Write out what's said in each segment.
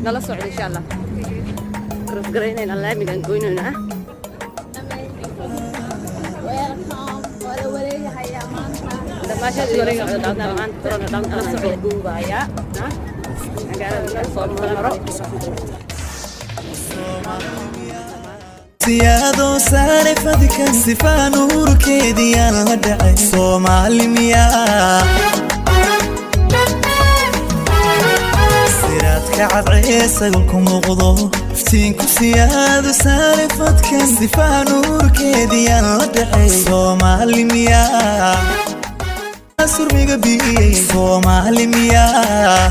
Nala socda, insha Allah. Cross garaynayna, laamigaan goynaynaa. Welcome. Waa la wareegahayaa maanta. Damaashaad ila socda maanta. Toronto downtown la socda, duubaaya magaalada la soo maro. Siyaadoo saare fadka sifaa nuurkeediyaan la dhacay, Soomaali miyaa? Siraadka cadcee sagalku muuqdo, iftiinku siyaado saare fadka sifaa nuurkeediyaan la dhacay, Soomaali miyaa? Surmiga biyey, Soomaali miyaa?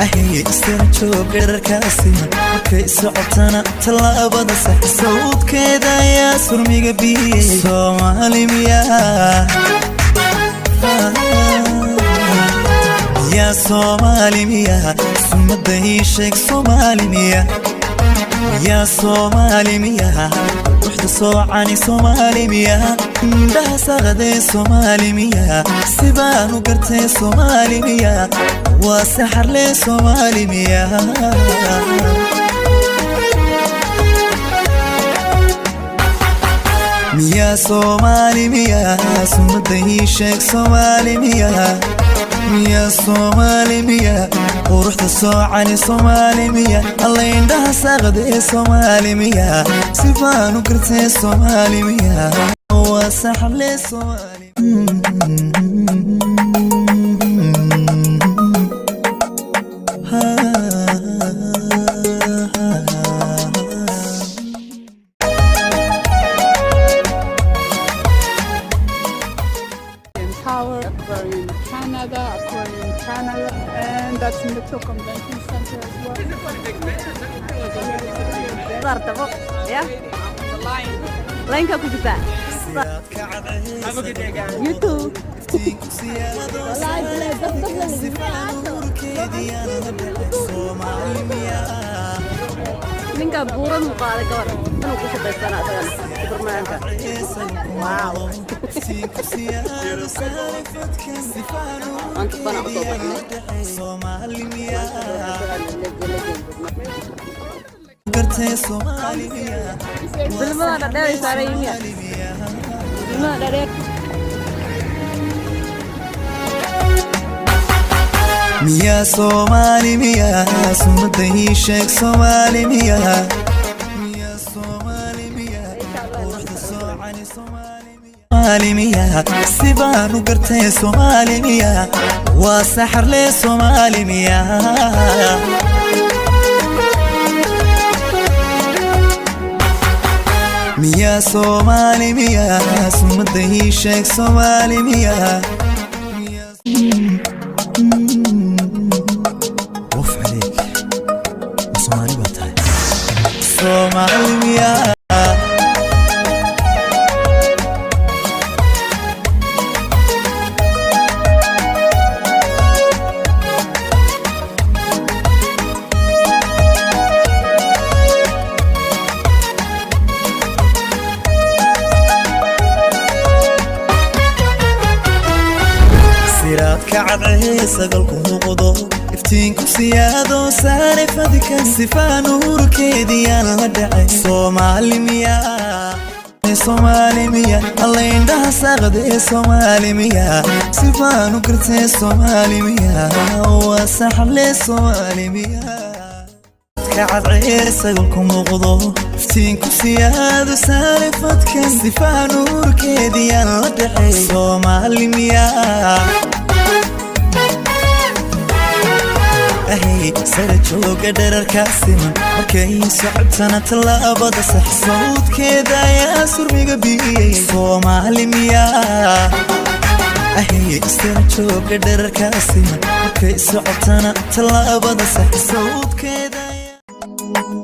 Aheye, istara joog dherarkaasima, markay socotana tallaabada sax, sawdkeeda ayaa surmiga biyey, Soomaali miyaa? Yaa Soomaali miyaa? Sumada ii sheeg, Soomaali miyaa? Yaa Soomaali miyaa? Ruuxda soocani, Soomaali miyaa? Indhaha saqadee, Soomaali miyaa? Sibaan u gartee, Soomaali miyaa? Waa saxarlee, Soomaali miyaa? Miyaa Soomaali miyaa? Sumada ii sheeg, Soomaali miyaa? Miyaa Soomaali miyaa? Quruxda soocani, Soomaali miyaa? Alla, indhaha saaqadee, Soomaali miyaa? Sifaan u gartee, Soomaali miyaa? Waa saxarlee, Soomaali. Tower, Aquarium Canada, Aquarium Canada, and that's Metro Convention Center as well. Dartabo ya laynkaa ku jirtaa. You too. Wallaahi bilaahi, dad dad la Soomaali miyaa? Ninkaa buuran uu qaaday gabar inuu ku shaqaystana asagana supermanka. Wow, maanta bana usoo baxnay. Soomaali miyaa? Gartee, Soomaali miyaa? Bilmada dhadheer ay saaran yihiin, bilmada dhadheer. Miyaa Soomaali miyaa? Sumada ii sheeg, Soomaali miyaa? Miyaa Soomaali miyaa? Quruxda soocani, Soomaali miyaa? Soomaali miyaa? Sibaan u gartee, Soomaali miyaa? Waa saxarlee, Soomaali miyaa? Miyaa Soomaali miyaa? Sumada ii sheeg, Soomaali miyaa? Waf عليك, Soomaali baa tahay, Soomaali miyaa? Siraadka cadcee sagalku muuqdo, iftiinku siyaado saare fadka sifaa nuurkeediyaan la dhacay, Soomaali miyaa? Soomaali miyaa? Alla, indhaha saaqadee, Soomaali miyaa? Sifaan u gartee, Soomaali miyaa? Waa saxarlee, Soomaali miyaa? Cadcee sagalku muuqdo, iftiinku siyaado saare fadka sifaa nuurkeediyaan la dhacay, Soomaali miyaa? Ahey, sara jooga dherarkaa siman, markay socotana tallaabada sax, sawdkeeda ayaa surmiga biyey, Soomaali miyaa? Ahey, sara jooga dherarkaa siman, markay socotana tallaabada sax, sawdkeeda ayaa.